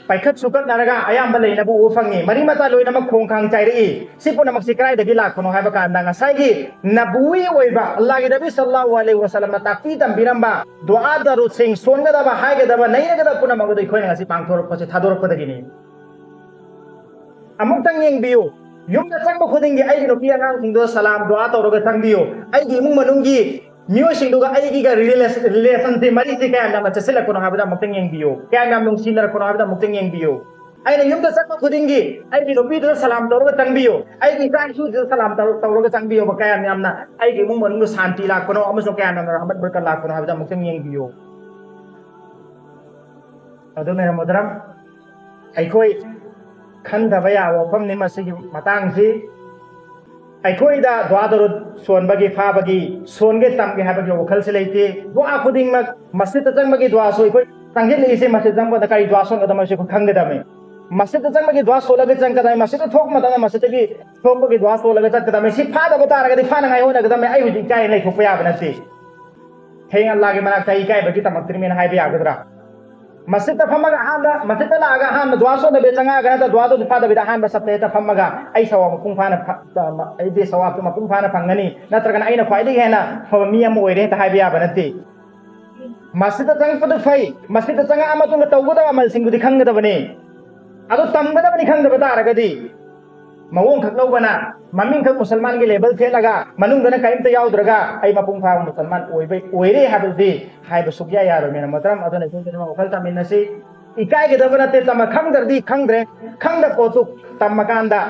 ꯄꯥꯏꯈꯠ ꯁꯨꯀꯠꯅꯔꯒ ꯑꯌꯥꯝꯕ ꯂꯩꯅꯕ ꯎꯕ ꯐꯪꯉꯤ꯫ ꯃꯔꯤ ꯃꯇꯥ ꯂꯣꯏꯅꯃꯛ ꯈꯣꯡ ꯈꯥꯡ ꯆꯥꯏꯔꯛꯏ꯫ ꯁꯤ ꯄꯨꯝꯅꯃꯛꯁꯤ ꯀꯗꯥꯏꯗꯒꯤ ꯂꯥꯛꯄꯅꯣ ꯍꯥꯏꯕ ꯀꯥꯟꯗ, ꯉꯁꯥꯏꯒꯤ ꯅꯕꯨꯋꯤ ꯑꯣꯏꯕ ꯑꯜꯂꯥꯍꯒꯤ ꯅꯕꯤ ꯁꯜꯂꯜꯂꯥꯍꯨ ꯑꯂꯩꯍꯤ ꯋꯁꯜꯂꯝꯅ ꯇꯥꯛꯄꯤ ꯇꯝꯕꯤꯔꯝꯕ ꯗꯨꯑꯥ ꯗꯔꯨꯗꯁꯤꯡ, ꯁꯣꯟꯒꯗꯕ, ꯍꯥꯏꯒꯗꯕ, ꯅꯩꯅꯒꯗꯕ ꯄꯨꯝꯅꯃꯛ ꯑꯗꯨ ꯑꯩꯈꯣꯏꯅ ꯉꯁꯤ ꯄꯥꯡꯊꯣꯔꯛꯄꯁꯦ, ꯊꯥꯗꯣꯔꯛꯄꯗꯒꯤꯅꯤ꯫ ꯑꯃꯨꯛꯇꯪ ꯌꯦꯡꯕꯤꯌꯨ, ꯌꯨꯝꯗ ꯆꯪꯕ ꯈꯨꯗꯤꯡꯒꯤ ꯑꯩꯒꯤ ꯅꯨꯄꯤ ꯑꯉꯥꯡꯁꯤꯡꯗꯨꯗ ꯁꯂꯥꯝ ꯗꯨꯑꯥ ꯇꯧꯔꯒ ꯆꯪꯕꯤꯌꯨ꯫ ꯑꯩꯒꯤ ꯏꯃꯨꯡ ꯃꯅꯨꯡꯒꯤ ꯃꯤꯑꯣꯏꯁꯤꯡꯗꯨꯒ ꯑꯩꯒꯤꯒ ꯔꯤꯂꯦꯁꯟꯁꯤ, ꯃꯔꯤꯁꯤ ꯀꯌꯥꯝ ꯌꯥꯝꯅ ꯆꯦꯁꯤꯜꯂꯛꯄꯅꯣ ꯍꯥꯏꯕꯗ ꯑꯃꯨꯛꯇꯪ ꯌꯦꯡꯕꯤꯌꯨ꯫ ꯀꯌꯥꯝ ꯌꯥꯝ ꯅꯨꯡꯁꯤꯅꯔꯛꯄꯅꯣ ꯍꯥꯏꯕꯗ ꯑꯃꯨꯛꯇꯪ ꯌꯦꯡꯕꯤꯌꯨ꯫ ꯑꯩꯅ ꯌꯨꯝꯗ ꯆꯠꯄ ꯈꯨꯗꯤꯡꯒꯤ ꯑꯩꯒꯤ ꯅꯨꯄꯤꯗꯨꯗ ꯁꯂꯥꯝ ꯇꯧꯔꯒ ꯆꯪꯕꯤꯌꯨ, ꯑꯩꯒꯤ ꯏꯆꯥ ꯏꯁꯨꯗꯨꯗ ꯁꯂꯥꯝ ꯇꯧꯔ-, ꯇꯧꯔꯒ ꯆꯪꯕꯤꯌꯨꯕ꯫ ꯀꯌꯥꯝ ꯌꯥꯝꯅ ꯑꯩꯒꯤ ꯏꯃꯨꯡ ꯃꯅꯨꯡꯗ ꯁꯥꯟꯇꯤ ꯂꯥꯛꯄꯅꯣ ꯑꯃꯁꯨꯡ ꯀꯌꯥꯝ ꯌꯥꯝꯅ ꯔꯍꯃꯠ ꯕꯔꯀꯠ ꯂꯥꯛꯄꯅꯣ ꯍꯥꯏꯕꯗ ꯑꯃꯨꯛꯇꯪ ꯌꯦꯡꯕꯤꯌꯨ꯫ ꯑꯗꯨ ꯃꯦꯔꯥ ꯃꯣꯍꯇꯔꯝ, ꯑꯩꯈꯣꯏ ꯈꯟꯊꯕ ꯌꯥꯕ ꯋꯥꯐꯝꯅꯤ ꯃꯁꯤꯒꯤ ꯃꯇꯥꯡꯁꯤ꯫ ꯑꯩꯈꯣꯏꯗ ꯗꯨꯑꯥ ꯗꯔꯨꯗ ꯁꯣꯟꯕꯒꯤ, ꯐꯥꯕꯒꯤ, ꯁꯣꯟꯒꯦ ꯇꯝꯒꯦ ꯍꯥꯏꯕꯒꯤ ꯋꯥꯈꯜꯁꯤ ꯂꯩꯇꯦ꯫ ꯗꯨꯑꯥ ꯈꯨꯗꯤꯡꯃꯛ, ꯃꯁꯖꯤꯗꯇ ꯆꯪꯕꯒꯤ ꯗꯨꯑꯥꯁꯨ, ꯑꯩꯈꯣꯏ ꯆꯪꯁꯤꯜꯂꯛꯏꯁꯦ ꯃꯁꯖꯤꯗ ꯆꯪꯕꯗ ꯀꯔꯤ ꯗꯨꯑꯥ ꯁꯣꯟꯒꯗꯕꯅꯣ ꯍꯥꯏꯕꯁꯤ ꯑꯩꯈꯣꯏ ꯈꯪꯒꯗꯕꯅꯤ꯫ ꯃꯁꯖꯤꯗꯇ ꯆꯪꯕꯒꯤ ꯗꯨꯑꯥ ꯁꯣꯜꯂꯒ ꯆꯪꯒꯗꯕꯅꯤ꯫ ꯃꯁꯖꯤꯗꯇ ꯊꯣꯛꯄ ꯃꯇꯝꯗ ꯃꯁꯖꯤꯗꯇꯒꯤ ꯊꯣꯛꯄꯒꯤ ꯗꯨꯑꯥ ꯁꯣꯜꯂꯒ ꯆꯠꯀꯗꯕꯅꯤ꯫ ꯁꯤ ꯐꯥꯗꯕ ꯇꯥꯔꯒꯗꯤ ꯐꯥꯅꯉꯥꯏ ꯍꯣꯠꯅꯒꯗꯕꯅꯤ꯫ ꯑꯩ ꯍꯧꯖꯤꯛ ꯏꯀꯥꯏ ꯂꯩꯊꯣꯛꯄ ꯌꯥꯕ ꯅꯠꯇꯦ꯫ ꯍꯌꯦꯡ ꯑꯜꯂꯥꯍꯒꯤ ꯃꯅꯥꯛꯇ ꯑꯩ ꯏꯀꯥꯏꯕꯒꯤ ꯇꯝꯃꯛꯇ꯭ꯔꯤꯃꯦꯅ ꯍꯥꯏꯕ ꯌꯥꯒꯗ꯭ꯔꯥ? ꯃꯁꯖꯤꯗꯇ ꯐꯝꯃꯒ ꯑꯍꯥꯟꯕ, ꯃꯁꯖꯤꯗꯇ ꯂꯥꯛꯑꯒ ꯑꯍꯥꯟꯕ ꯗꯨꯑꯥ ꯁꯣꯟꯗꯕꯤꯗ ꯆꯪꯉꯛꯑꯒ ꯅꯠꯇ꯭ꯔ ꯗꯨꯑꯥꯗꯨ ꯐꯥꯗꯕꯤꯗ ꯑꯍꯥꯟꯕ ꯁꯞꯇ ꯍꯦꯛꯇ ꯐꯝꯃꯒ ꯑꯩ ꯁꯋꯥꯕ ꯃꯄꯨꯡ ꯐꯥꯅ ꯐ-, ꯑꯩꯗꯤ ꯁꯋꯥꯕꯇꯨ ꯃꯄꯨꯡ ꯐꯥꯅ ꯐꯪꯒꯅꯤ, ꯅꯠꯇ꯭ꯔꯒꯅ ꯑꯩꯅ ꯈ꯭ꯋꯥꯏꯗꯒꯤ ꯍꯦꯟꯅ ꯐꯕ ꯃꯤ ꯑꯃ ꯑꯣꯏꯔꯦ ꯍꯦꯛꯇ ꯍꯥꯏꯕ ꯌꯥꯕ ꯅꯠꯇꯦ꯫ ꯃꯁꯖꯤꯗꯇ ꯆꯪꯉꯛꯄꯗꯨ ꯐꯩ, ꯃꯁꯖꯤꯗꯇ ꯆꯪꯉꯛꯑ ꯃꯇꯨꯡꯗ ꯇꯧꯒꯗꯕ ꯑꯃꯜꯁꯤꯡꯗꯨꯗꯤ ꯈꯪꯒꯗꯕꯅꯤ꯫ ꯑꯗꯨ ꯇꯝꯒꯗꯕꯅꯤ ꯈꯪꯗꯕ ꯇꯥꯔꯒꯗꯤ, ꯃꯑꯣꯡ ꯈꯛ ꯂꯧꯕꯅ, ꯃꯃꯤꯡ ꯈꯛ ꯃꯨꯁꯜꯃꯥꯟꯒꯤ ꯂꯦꯕꯜ ꯊꯦꯠꯂꯒ ꯃꯅꯨꯡꯗꯅ ꯀꯔꯤꯝꯇ ꯌꯥꯎꯗ꯭ꯔꯒ ꯑꯩ ꯃꯄꯨꯡ ꯐꯥꯕ ꯃꯨꯁꯜꯃꯥꯟ ꯑꯣꯏꯕ, ꯑꯣꯏꯔꯦ ꯍꯥꯏꯕꯗꯨꯗꯤ ꯍꯥꯏꯕ ꯁꯨꯛꯌꯥ ꯌꯥꯔꯣꯏ꯫ ꯃꯦꯔꯥ ꯃꯣꯍꯇꯔꯝ, ꯑꯗꯨꯅ ꯑꯩꯈꯣꯏ ꯈꯨꯗꯤꯡꯃꯛ ꯋꯥꯈꯜ ꯇꯥꯃꯤꯟꯅꯁꯤ꯫ ꯏꯀꯥꯏꯒꯗꯕ ꯅꯠꯇꯦ, ꯇꯝꯃ ꯈꯪꯗ꯭ꯔꯗꯤ ꯈꯪꯗ꯭ꯔꯦ, ꯈꯪꯗ ꯄꯣꯠꯇꯨ ꯇꯝꯃꯀꯥꯟꯗ,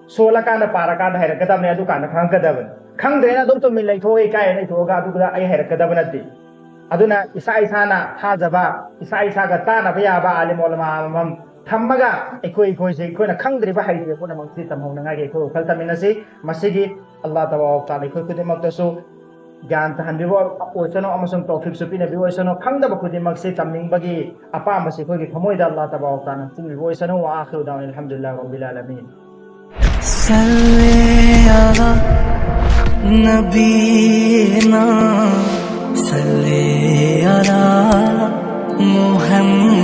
ꯁꯣꯜꯂꯀꯥꯟꯗ, ꯄꯥꯔꯀꯥꯟꯗ ꯍꯩꯔꯛꯀꯗꯕꯅꯦ, ꯑꯗꯨꯀꯥꯟꯗ ꯈꯪꯉꯛꯀꯗꯕꯅꯤ꯫ ꯈꯪꯗ꯭ꯔꯦꯅ ꯑꯗꯨꯝ ꯇꯨꯃꯤꯟ ꯂꯩꯊꯣꯛꯑꯒ ꯏꯀꯥꯏ ꯂꯩꯊꯣꯛꯑꯒ ꯑꯗꯨꯗ ꯑꯩ ꯍꯩꯔꯛꯀꯗꯕ ꯅꯠꯇꯦ꯫ ꯑꯗꯨꯅ ꯏꯁꯥ ꯏꯁꯥꯅ ꯊꯥꯖꯕ, ꯏꯁꯥ ꯏꯁꯥꯒ ꯇꯥꯟꯅꯕ ꯌꯥꯕ ꯑꯥꯂꯤꯝ ꯎꯂꯃꯥ ꯑꯃꯃꯝ ꯊꯝꯃꯒ ꯑꯩꯈꯣꯏ, ꯑꯩꯈꯣꯏꯁꯦ, ꯑꯩꯈꯣꯏꯅ ꯈꯪꯗ꯭ꯔꯤꯕ, ꯍꯩꯇ꯭ꯔꯤꯕ ꯄꯨꯝꯅꯃꯛꯁꯤ ꯇꯝꯍꯧꯅꯉꯥꯏꯒꯤ ꯑꯩꯈꯣꯏ ꯋꯥꯈꯜ ꯇꯝꯃꯤꯟꯅꯁꯤ꯫ ꯃꯁꯤꯒꯤ ꯑꯜꯂꯥꯍ ꯇꯕꯥꯔꯛ ꯇꯥꯂꯥ ꯑꯩꯈꯣꯏ ꯈꯨꯗꯤꯡꯃꯛꯇꯁꯨ ꯒ꯭ꯌꯥꯟ ꯇꯥꯍꯟꯕꯤꯕ ꯑꯣꯏꯁꯅꯨ ꯑꯃꯁꯨꯡ ꯇꯧꯐꯤꯛꯁꯨ ꯄꯤꯅꯕꯤꯕ ꯑꯣꯏꯁꯅꯨ꯫ ꯈꯪꯗꯕ ꯈꯨꯗꯤꯡꯃꯛꯁꯤ ꯇꯝꯅꯤꯡꯕꯒꯤ ꯑꯄꯥꯝꯕꯁꯤ ꯑꯩꯈꯣꯏꯒꯤ ꯊꯃꯣꯏꯗ ꯑꯜꯂꯥꯍ ꯇꯕꯥꯔꯛ ꯇꯥꯂꯥꯅ ꯆꯤꯡꯕꯤꯕ ꯑꯣꯏꯁꯅꯨ꯫ ꯋꯥ ꯑꯥꯈꯤꯔꯨ ꯗꯥꯋꯥꯅꯥ ꯑꯜꯍꯝꯗꯨꯂꯤꯜꯂꯥꯍꯤ ꯔꯕꯤꯜ ꯑꯥꯂꯃꯤꯟ꯫ صل على نبينا، صل على محمد.